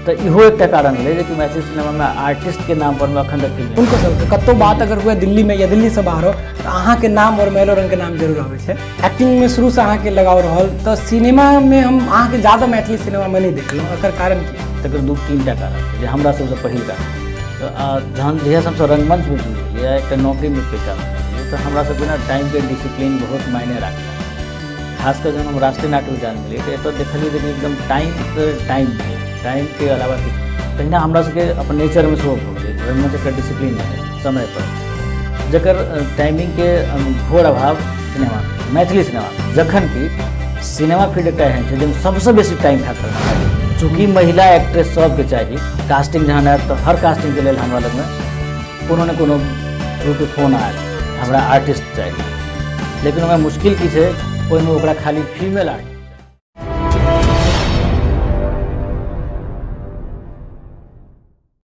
तऽ इहो एकटा कारण भेलै जे कि मैथिली सिनेमामे आर्टिस्टके नाम पर अखन तक फिल्म हुनको सबके कतहु बात अगर हुए दिल्लीमे या दिल्लीसँ बाहरो, तऽ अहाँके नाम आओर मैलोरंगके नाम जरूर अबै छै। एक्टिंगमे शुरूसँ अहाँके लगाव रहल, तऽ सिनेमामे हम अहाँके ज्यादा मैथिली सिनेमामे नहि देखलहुँ, एकर कारण की? तकर दू तीन टा कारण छै, जे हमरा सबसँ पहिल कारण तऽ जहन जहियासँ हमसब रंगमंचमे जुड़ि गेलियै, एकटा नौकरीमे पेशा तऽ हमरा सबके ने टाइमके डिसिप्लिन बहुत मायने राखै। खास कऽ जहन हम राष्ट्रीय नाट्य विद्यालय गेलियै तऽ एतऽ देखलियै जे एकदम टाइमके टाइम छै, टाइमके अलावा किछु। तहिना हमरा सबके अपन नेचरमे सेहो भऽ गेलै। रंगमंच एकटा डिसिप्लिन रहै समयपर, जकर टाइमिंगके घोर अभाव सिनेमा, मैथिली सिनेमा, जखन कि सिनेमा फील्ड एकटा एहन छै जाहिमे सबसँ बेसी टाइम फैक्टर। चूँकि महिला एक्ट्रेस सबके चाही, कास्टिंग जहन आयत तऽ हर कास्टिंगके लेल हमरा लगमे कोनो ने कोनो रूपे फोन आयत, हमरा आर्टिस्ट चाही। लेकिन ओहिमे मुश्किल की छै? ओहिमे ओकरा खाली फीमेल आर्टिस्ट